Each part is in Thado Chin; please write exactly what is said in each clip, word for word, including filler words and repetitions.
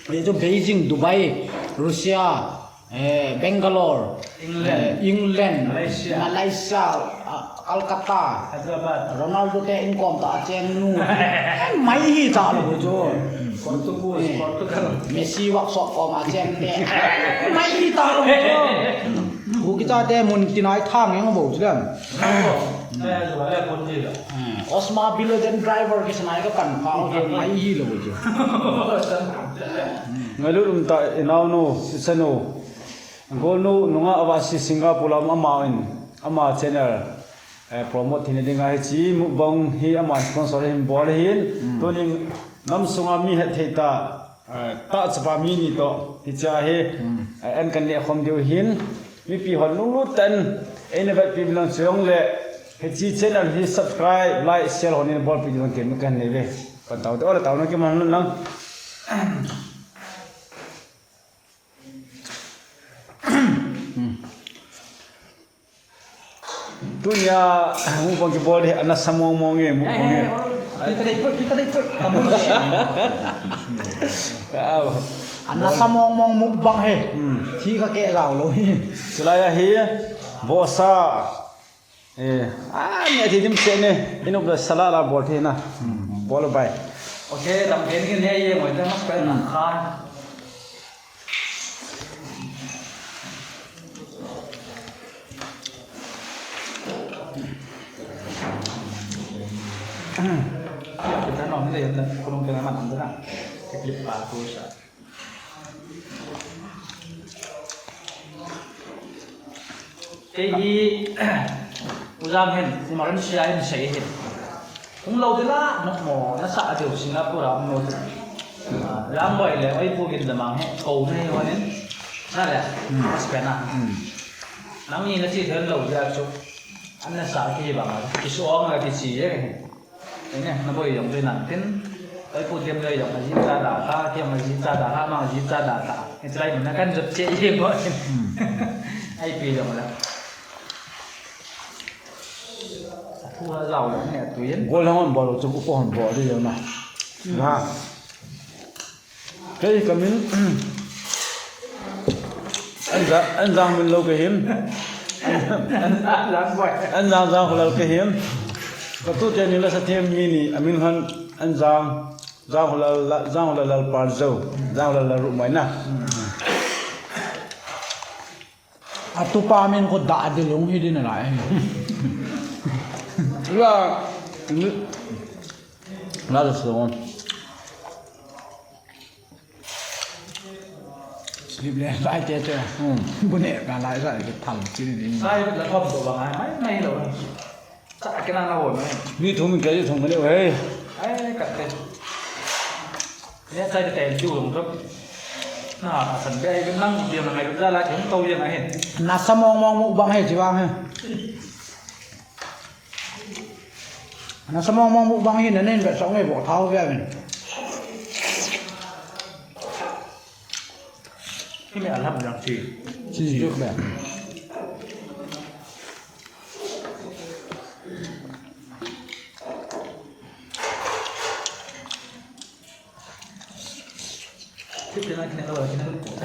Hichu Beijing, Dubai, Russia, eh, Bangalore, England, eh, England, Malaysia, Malaysia, ah, Calcutta, Hyderabad. Ronaldo te inkom ta cheng nu. Eh, mai hi ta lou chu. Portugal, eh, Portugal. Messi workshop kom a cheng te. Eh, mai hi ta lou chu. Kuki chate mun tin a i thang jeng bou chu dem. Hmm. Osama Bin Laden driver kisan a i kapan pha u chu mai hi lou chu. Ngailut umtah i naonu, i chanu, Golnu Nunga Avasi Singapore a um, ama in, ama channel, eh, promote theina dinga hiche mukbang hi ama sponsor in bol ahin. Hmm. Tunin nam sunga mi hetthei tah, eh, tah chapa mi ni toh hichea hi, hmm, eh, an kan neh khom diu ahin, mipi hon lunglut tah in eina vetpi uvin lang, chujongle hiche channel hi subscribe, like, share hon in bolpi diu lang tin kan nei ve. Pan tau te, ole tau na kiman lang. Tunia mukbang kibol hi ana sa mong mong e, mukbang e. Eh, eh, kita dei put, kita dei put. Kamu. Ana sa mong mong mukbang he. Hmm. Thi ka ke lau lou hi. Chulai a hi bosa. Eh, ah, ni athi dim se ne. Inu ba sala la bol the na. Hmm, bol bai. Okay, tam ken ken he ye mo ta mas pa na kha. Kita nom ni le, kurung kena mana tu na. Clip pa tu sa. Kei hi, U Jam hin, emergency a hin sei hin. Hung lou ding la, mo, mo, nasa a diu Singapore a um lou ding. Ah, Jam boi le, oi pu gin da mang he, kou nei hon in. Na le, hmm, mas pena. Hmm. Nang ni na chi thei lou dia chu. An nasa ki bang a, ki su ong a ki chi ye. Ene, na boi jong tu nan tin. Oi pu diam joi jong, a ji cha da kha, kiam a ji cha da kha, mang a ji cha da kha. Ni try na kan jot che ye mo. Hmm. Ai pi jong la. Thu ha jao le ne tu yen. Gol hon bol chu ko hon bol di na. Hmm. Na. Kei kamin, Anjang, Anjang Minlou kahin. An, an, Anjang Kholal kahin. Katu teni la sa them mi ni, amin han Anjang, Jang Kholal, Jang Kholal Lalpal Jou, Jang Kholal Lalrumai na. Atupa min ko da de long hi din lai. La, la so. Sleep le, lai te te. Hmm. Bu ne ka lai sa ke thal chi ni. Sai la thom to ba ngai, mai, mai lo. Sa ke na na ho mai. Mi thum ke thum ne he. Ai, ka te. Ne sai te te ju long to. Na, san be ai nang dia na mai ja la ke to ya na he. Na sa mong mong mukbang he chi bang he. Ana sa mong mong mukbang hi na nen ka sa ngai bo thau ve aven. Hi me alham jang chi. Chi juk be.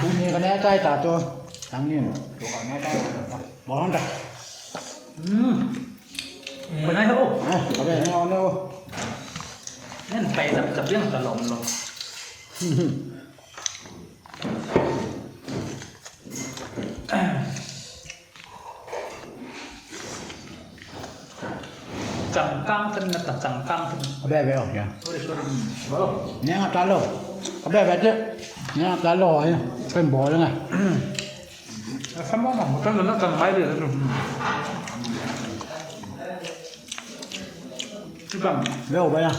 Tuni ka ne kai ta to. Tang ni. Bo hon ta. Hmm. Bo nai ho. Ah, ka be ne o ne o. Nen pai ta ta biang ta lom lom. Changkang ten na ta changkang ten. Abe abe oh ya. Sorry, sorry. Bolo. Ni nga talo. Abe abe te. Ni nga talo ya. Pen bol nga. Sama ma hotel na tang mai de tu. Tibang. Leo ba ya.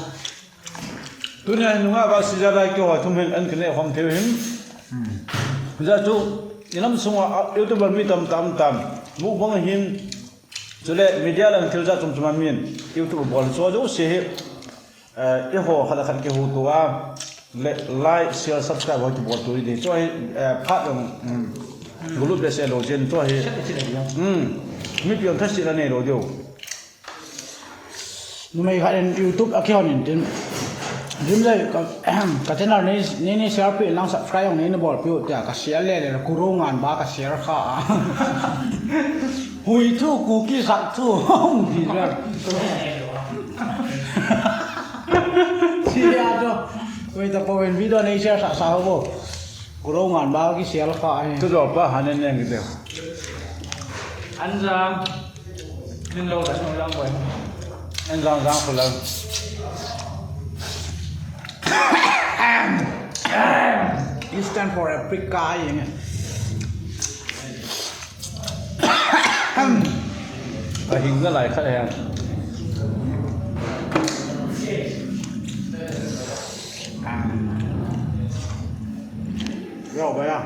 Tunia hi nunga ba sija lai keiho thum hin an kine khom thei hin. Hmm. Ja chu, i lam sunga, a, YouTuber mi tam tam tam. Mukbang hin, chule media lang thil ja chom chom a min. YouTube bol chu jo se hi. Eh, eiho khat khat kihuto a. Le, like, share, subscribe ho kibol to di. Chu hi, eh, phat jong, hmm. Gulu be se lo jen chu hi. Hmm. Mipi jong thase la nei lo diu. Numei khat in YouTube a kihon in tin. Jim le ka, ka channel ni, ni, ni share pi lang subscribe jong ni, ni bol pi u tia, ka share le le, Kuro ngan ba ka share kha. Hui thu, Kuki sak thu, hung di le. Share a to. Hui ta po video ni share sa sa ho bo. Kuro ngan ba ki share kha. Tu jo pa han ne neng ki te. An ja. Min lo da sung lang boy. An jang jang fu lang. Eastern for Africa, yeng. A hing na lai khat hang. Yo, boy, ya.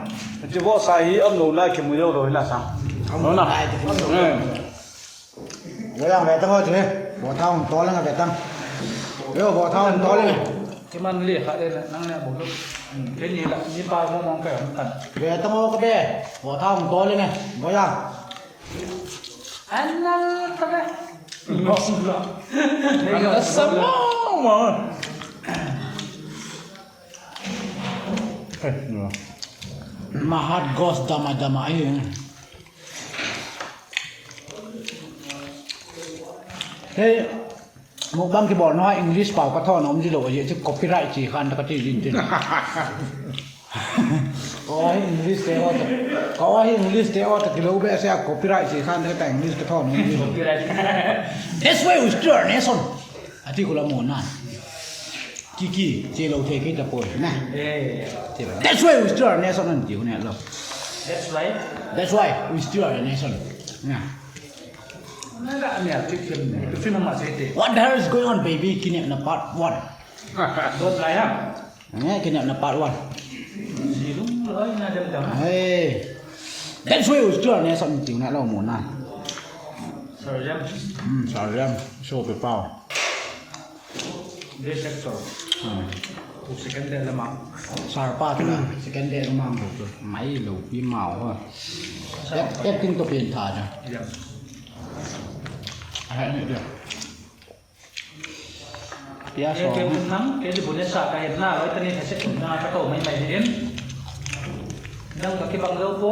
Ti bo sa hi am lo na ki mu yo lo na sa. Am lo na. Lai ti. Yo, yang ve tang o, chule. Bo thao hung tol leng ve tang. Yo, bo thao hung tol leng. Kiman li kha le nang ne bo lu. Ke ni la, ni pa mo mong ka kan. Ve tang o ka be. Bo thao hung tol leng. Bo yang. An na ta be. An na sa mo mo. Eh, no. My heart goes dama dama, eh. Hey, mukbang kibol nau a English pao ka thon um ji lou, ahi chu copyright chi khan ta ka ti jin tin. Ko hi English te o ta, ko hi English te o ta kilo be se a copyright chi khan ta ka English ka thon um ji. Copyright. That's why we still a nation. Ati kula mo na. Kiki, che lo thei kei ta poi, na. Eh. Che lo. That's why we still a nation an tiu ne lo. That's why. That's why we still a nation. Na. Na la mi a tik film ne. Film ma se te. What the hell is going on, baby? Kinep na part one. Don't lie, ha? Ne, kinep na part one. Si lu, oi, na dam dam. Hey. That's why we still a nation tiu ne lo mo na. Sergeant. Hmm, Sergeant. So pe pao. This sector. Hmm. Tu second day lamang. Sarpa tu la, second day lamang tu tu. Mai lo pi mau ha. Ek, ek ting to pin tha ja. Yeah. Hai ni dia. Pia so. Ke nang, ke di bune sa ka het na, loi tani thase na ka to mai mai din. Nang ka kibang lo po.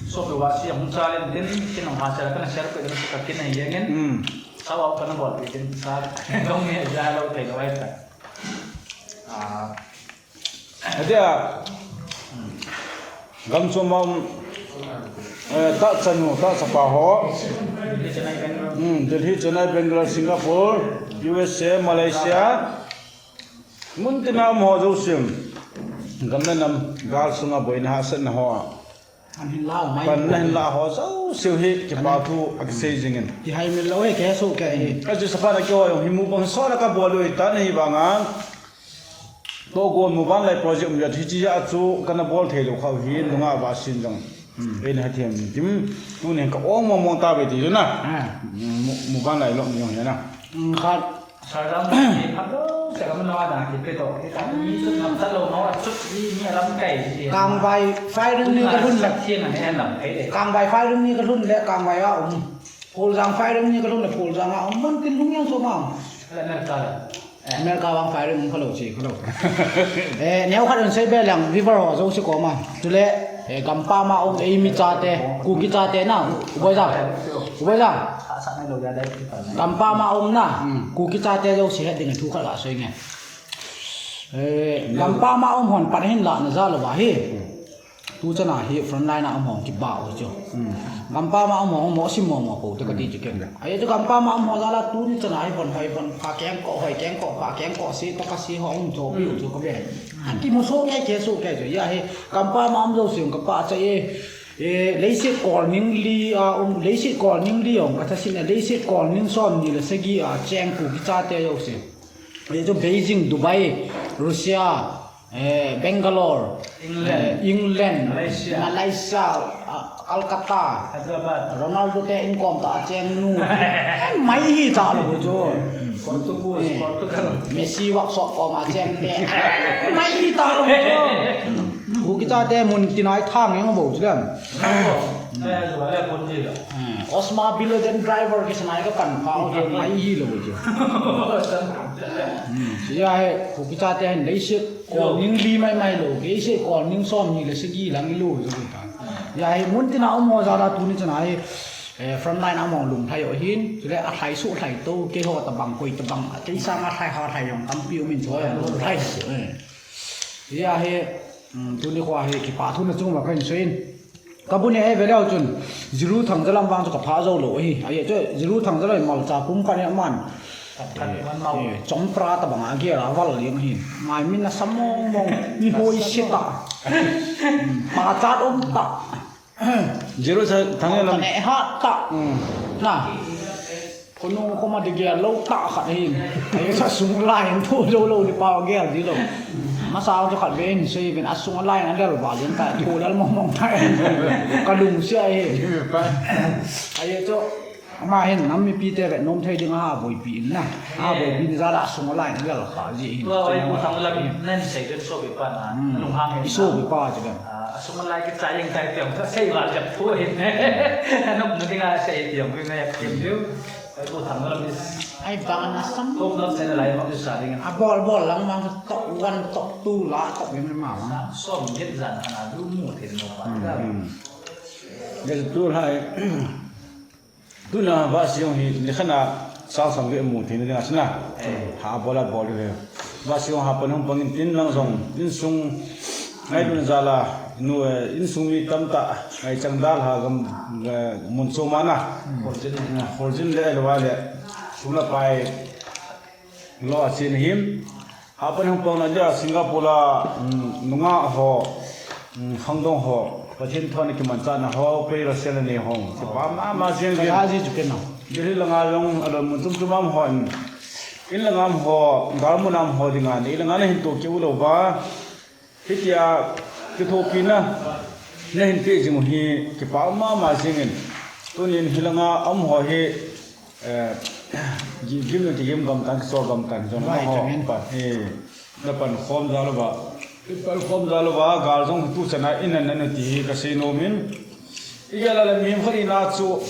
So pe wa si ang sa len din, si nang ha sa ka na share ko din ka kin ai yengin. Hmm. Sa wa ka na bol pe din sa. Dong ni ja lo te lo ai ta. Ah. Adia, gam chom a um, eh, ta chanu, ta chapa ho. Hmm, Delhi, Chennai, Bangalore, Singapore, U S A, Malaysia. Mun tina um ho jouse. Gam le nam, gal sunga boina hahsatna ho. An hin la mai. Pan na hin la ho jouse hi, kipa thu a kisei jingin. Ki hai min lo he ke su ke hi. Ka chu sapa na kyo hi mu bang so na ka bol u ta nei banga. To go mu ban lai project mu ya thi chi ya chu kana bol thei lo khau hi nunga va sin jong. Hmm. Ei na them tim tu nen ka ong mong mong ta ve ti na. Ah. Mu, mu ban lai lo mu ya na. Hmm, khat. Salam, ni phat lo, salam na wa da ki pe to. Ki ta ni chu nam ta lo ma wa chu ni, ni lam kai ni. Kangvai firing ni ka lhun le. Chi na ne lam kai de. Kangvai firing ni ka lhun le, Kangvai a um. Pholjang firing ni ka lhun le, Pholjang a um. Man tin lung yang so ma. La na ta la. America vang firing um ka lo chi, ka lo. Eh, neo khat un sei be lang, river ho jouse koma. Chule, eh, gampam a um, eimi chate, Kuki chate na, U Boijang. U Boijang. Gampam a um na, hmm, Kuki chate jouse het ding thu khat ka soi nge. Eh, gampam a um hon pan hin la na ja lo ba hi. Tu chana hi front line a um hon kiba u chu. Hmm. Gampam a um hon mo si mo mo ko te ka ti chu ken. Ai chu gampam a um hon la la tu ni chana hi hon hoi hon pha keng ko hoi keng ko pha keng ko si to ka si ho um cho pi u chu ka be. An ti mo so ke ke so ke chu ya hi gampam a um jouse ka pa cha e. Eh, leiset kol ning li a um, leiset kol ning li ong ka thasin a, leiset kol ning som ni le sagi a cheng Kuki chate jouse. Ye chu Beijing, Dubai, Russia, eh, Bangalore, England, eh, England, Malaysia, Malaysia, ah, Calcutta, Hyderabad. Ronaldo te in kom ta cheng nu. Eh, mai hi ta lo chu. Portugal, eh, Portugal. Messi workshop kom a cheng te. Mai hi ta lo chu. Kichate mun tinai thang yang bo chu dem. Osma Biloden driver kisanai ka pan pha o mai hi lo chu. Ya he, ko kichate hin leiset ko ning li mai mai lo, ke se ko ning som ni le sigi lang lo chu ta. Ya he, mun tina um ho jala tuni chana he, eh, front line among lung thai o hin, chule a thai su thai to, ke ho ta bang koi ta bang, ke sang a thai ha thai yong tampi um in chu yong lung thai. Eh. Ya he, um, tuni khoa he kipa thu na chung ma kan suin. Ka bu ne he veleu chun, Jiru thang jalam vang chu ka pha jo lo hi. Ai chu Jiru thang jalam mal cha pum ka ne man. Eh, chompra ta bang a ge la val liang hin. Mai min na samong mong ni hoi sita. Pa cha um ta. Jiru thang jalam. Ne ha ta. Na. Khonung khoma de gel lo ta khat hin. Ai sa sung lai hin thu lo lo ni pa gel di lo. Masa chu khat ve hin sei vin a sung lai na lel va lin ta thu lel mong mong ta. Ka lung sia hi. Ai chu ama hin nam mipi te ve nom thei ding a boipi in na. A boipi ni jala sung lai na lel kha ji hin. Lo ai ku thang la nan sei den so bi pa na. Lung hang hin. I so bi pa ji ben. A sung lai ki cha yang tai tiang ta sei va jap thu hin. Nom nu ding a sei tiang ku na yak tiang diu. Ai bang na sam. Ko na sen lai ma sa ding. A bol bol lang mang top one, top two la, top yang ma. Som get jan ana lu mu the no pa. Ge tu lai. Tu na va siung hi ni khana sa sam ve mu the ni na sna. Ha bol a bol ve. Va siung ha pan hung pangin tin lang jong, tin sung Ngai dun jala, nu, eh, insung mi tamtah, ngai chang dal ha gam, eh, mun chom a na. Khorjin. Eh, khorjin le, le wa le, sum la pai, lo a chin him. Hapan hung pang na dia Singapore la, mm, nunga ho, mm, khangdong ho, Pathen thon kimanchah na ho, pei ra sel ne ho. Kipa ma ma jing jing. Ka ji chu ke na. Delhi la nga long, alo mun chom chom am ho. In la ngam ho, gal mun am ho dinga, in la nga na hin to ke u lo ba. Hitia, kithopina, na hin pe jing u hi, kipa ma ma jingin. Tunin hilanga um ho hi, eh, gi-, gim na ti gim gam tan, kiso gam tan, jong ma ho, pa, eh, na pan khom jal uva. Pan khom jal uva, gal jong tu chana in na na ti hi ka sei nom in. I gel a le mi khat in a chu,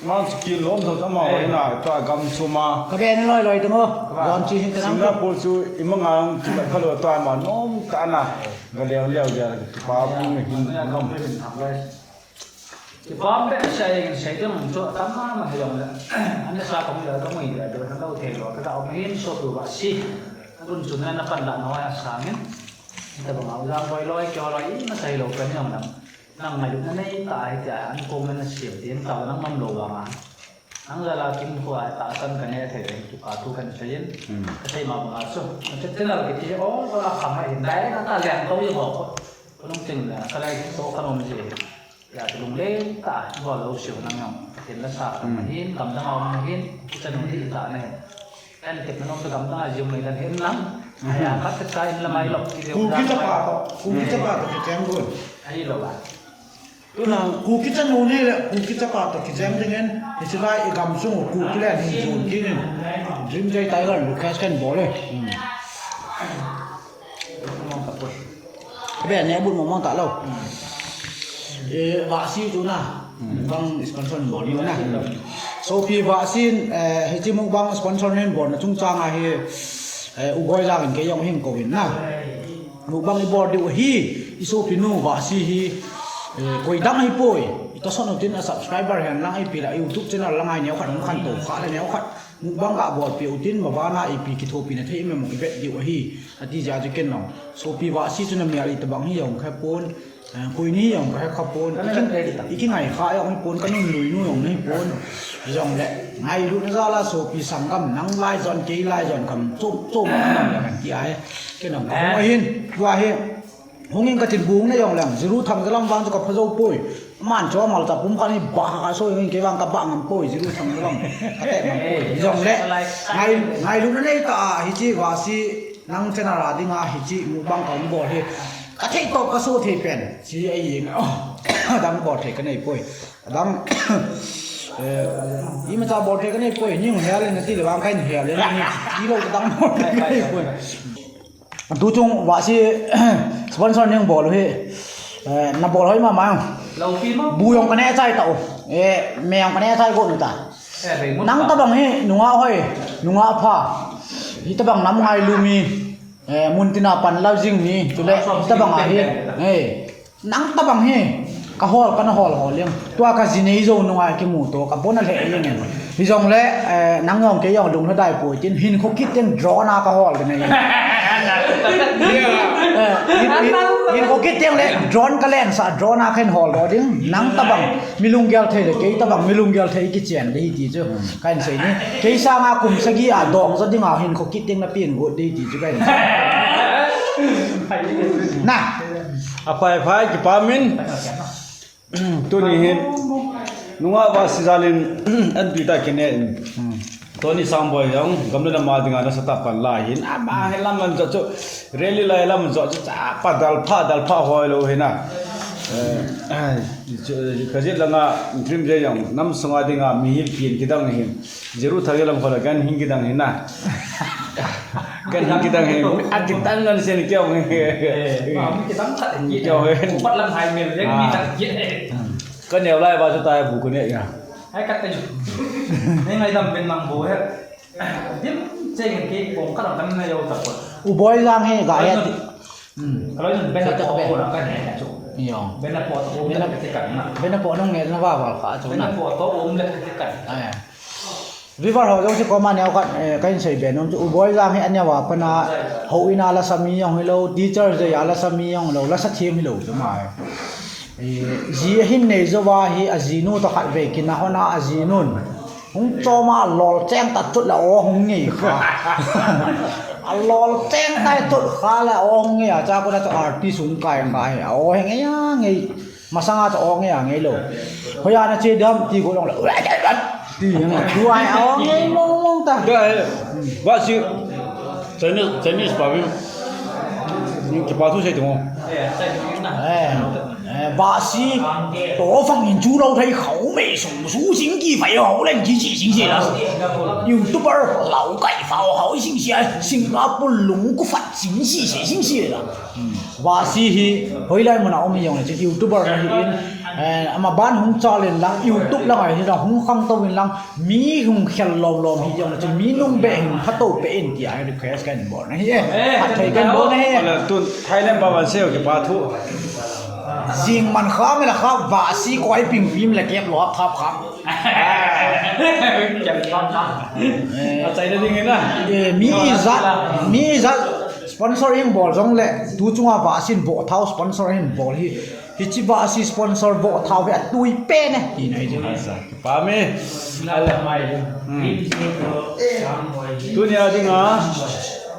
Mang chu kin lom tho tama hoi na, tua gam suma. Ka be na loi loi tamo. Don chi hin ka nang. Singapore chu i manga ang chu ka khalo tua ma nom ta na. Ga leo leo ja pa pu me hin. Kipa pe sa yen sei tong chu tama ma he long le. An sa kong le ka mui le do na lo thei lo ka da om hin so tu ba si. Kun chu na na pan da no ya sa min. Ta ba ma u jam loi loi kyo loi ma sai lo ka ni ong lam. Nang ngailutna nei ta hi tia, an kong na siam tin ta nang nom lo vang a. Nang jala kin khua tahsan ka ne thei ve, kipa thu kan sei in. Hmm. Ka sei ma bang a chu. Ka channel kiti o, ka la kham a hin dai na ta lian to i ho ko. Ko nung ting na, ka lai to ka nom ji. Ya, ka lung le ta, bol lo siu nang nang. Ka tin la sa ka ma hin, kam dang a um hin, ka chanu ni ta na hin. Kan tep na nom to gam dang a jum mai dan hin lang. Aya, khat ka sa in la mai lop ki deu. Kuki chapa to, Kuki chapa to kicheng gun. Ai lo ba. Tuna Kuki chanu ni le, Kuki chapa to kicheng ding in, hichi lai i gam sung Kuki le hin jun ki nin. Dream Jai Tiger, Lucas kan bol e. Be ne bun mong mong ta lo. Eh, vahsi chu na. Bang sponsor bol ni na. Sopi vahsi, eh, hichi mukbang sponsor nen bol na chungchang a hi, eh, u Boijang in kei jong hin kou in na. Mukbang i bol diu hi, i sopi nu vahsi hi, eh, koi dang hi poi. I ta son u tin a subscriber hen lang i pi la YouTube channel lang ai neo khat hung khan to kha le neo khat. Mukbang ga bol pe u tin, ma bana ipi kithopina thei memo i vet diu ahi, ati jeh a chu ken long. Sopi vahsi chu na mial i tabang hi jong kha pon, eh, koi ni jong kha kha pon. Ka na vet thei ta. I kingai kha jong hi pon, ka nun lui nu jong hi pon. Jong le, ngailutna jal a sopi sanggam, nang lai jon, kei lai jon, kam chom chom a nang le kan ti a he. Ken long, ka hung ahin, tua he. Hung in ka tin bung na jong leng, Jiru Thangjalam vang chu ka pha jou poi. Man chu amal ta pum khat ni ba ka so in kei vang ka ba ngam poi, Jiru Thangjalam. Ka te ngam poi. Jong le, ngai, ngailutna nei ta a, hichi vahsi nang channel a dinga hichi mukbang ka hung bol hi. Ka thei to ka so thei pen. Chi ai ing. Dang bol thei ka nei poi. Dang, eh, imacha bol thei ka nei poi. Ning hel na ti le vang ka hin hel le ni. Ti lo dang bol thei ka nei poi. Tu chung vahsi sponsor ning bol u hi. Eh, nabol hoi mama. Lo pi mo. Bu jong kaneh chai tau. Eh, me jong kaneh chai got nu ta. Eh, bei mo. Nang tabang hi nungah hoi, nungah pha. Hitabang nam ngailu mi. Eh, mun tina pan lau jing ni. Chule hitabang ahi. Eh, nang tabang hi kahol, kana hol hol jeng. Tua kaji nei jou nunga kimu to, kabon alheh jeng in. Hijongle, eh, nang jong kei jong lunglhadai poi tin, hinkho kit teng drone a kahol ding ahi. Eh, hin, hin, hinkho kit teng le drone kalensah, drone a kahin hol doh ding. Nang tabang mi lunggel thei le kei tabang mi lunggel thei kichen ding ahi ti chu kahin sei ni. Kei sanga kum sagi a dong jo dinga hinkho kit teng napeng got ding ahi ti chu kahin sei. Na. Aphai phai kipa min. Tuni hin nungah Vahsi jal in an tui ta kine in. Tony Sangboi jong gam le nam a dinga nasatah a pan la hin, ama hi lam lam jot chu, rally lai lam jot chu, chapa dalpha dalpha hoi lou hina. Eh, ai, chu, Kajit langa Dream Jay jong nam sunga dinga mihem pen kidang hin. Jerusalem lam khola ganhing kidang hina. Ganhing kidang hin. Akitang ngan sen keu nge. Eh, ma, mi kidang khat kit. Keu nge. Upat lang hai mil, yang mi tak kit. Kaneo lai ba chu tai bu kane ya. Hai kat ta ju. Nei ngaidam pen lang bu he. Dim cheng kei kong ka lang kan na yo ta ko. U Boi Jang hi ga he. Hmm. Kalau itu ben na po ko na kan he chu. Iyo. Ben na po to um le te kan na. Ben na po nung ne na va va ka chu na. Ben na po to um le te kan. Ai. Viewer ho jong si koma neo khat, eh, kahin sei be nom chu U Boi Jang hi aneo a pat na houin a lasa mi jong hilou, teacher jeh a lasa mi jong hilou, lasa them hilou chu mai. Eh, ji ahin nei jou a hi ajinu toh khatvei kina hon a ajinun. Hung chom a lol cheng ta chut la o hung ngei kha. A lol cheng ta chut kha la o hung ngei a cha ko na chu artist hung kai kha hi. A o he ngei a ngei. Masanga chu ong e a ngei lou. Hoiya nache dem ti ko long le. Ti na. Tu ai ong e mong mong ta. Ga he. Vahsi Chinese, Chinese pa vin. Ni kipa thu sei tu mo. Eh, eh, Vahsi. To fang in chu lou thei khau mei sung su sing ki fai hau len ki si sing si la. YouTuber lau kai fau hau sing si ai. Singapore lung ku fat sing si si sing si la. Vahsi hi, hoilai muna um hi jong le chun YouTuber na hi in, eh, ama ban hung chal in lang, YouTube lang a hi lang, hung khangtou in lang, mi hung khel lom lom hi jong le chun, mi nung beh hin, phatou beh in tia hi request kahin bol na hi e. Phat thei kahin bol na hi e. Ole, tun Thailand pa van seo kipa thu. Jing man kha mi la kha, Vahsi koi ping pim la kep lo hap thap kha. Kep thap kha. Eh, a chai na ding in na. Eh, mi ijat, mi ijat. Sponsor hin bol jong le, tu chunga Vahsin bohthao sponsor hin bol hi. Hichi Vahsi sponsor bohthao hi atui pen e. Ti nai jing. Asa, pa mi. Hmm. Tunia dinga,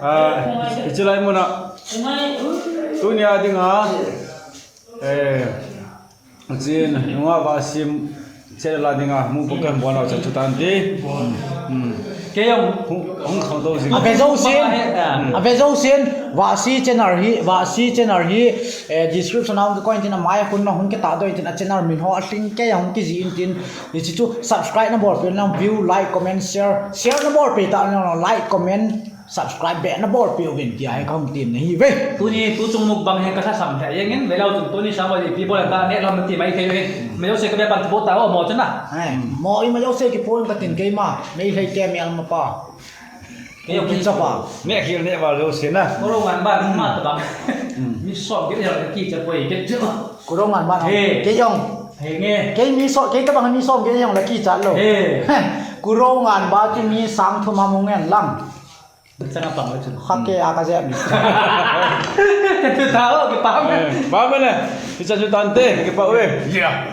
ah, hichi lai muna. Tunia dinga, eh, Chin, nunga Vahsi channel a dinga, mu bu kan bon au cha chu tan ti. Hmm. Kei jong hung, hung khang to jing. A ve jo sin. Hmm. A ve jo sin. Vahsi channel hi, Vahsi channel hi, eh, description a hung kikoi in tin, amai a khun na hung kitah doh in tin, a channel min ho a link kei a hung kijih in tin, hichi chu subscribe na bolpeh un lang, view, like, comment, share. Share na bolpeh ta un lang, like, comment. Subscribe beh na bolpeh uvin tia hi kahung tem na hi ve. Tuni, tu chung mukbang hi ka lhasam lheh jeng in, ve lou chun tuni sa mo ipi bol ta ne lom ti mai thei ve. Majouse ka be pan support ta o mo chun na. Ai, mo i majouse kipo in ka tin keima, Meitei te mi alma pa. Kei jong ki chapa. Ne khel ne val jouse na. Ko ro ngan ba ma ta bang. Hmm. Mi som ki jong ki cha poi ke chu. Ko ro ngan ba. He. Kei jong. He nge. Kei mi som, kei tabang mi som kei jong la kicha lou. He. Ko ro ngan ba chu mi sang thum a mu ngen lang. Chang a pang le chun. Kha ke a ka jep ni. Te tu ta o, kipa me. Eh, pa me le. Kicha chu tan te, kipa uve. Yeah.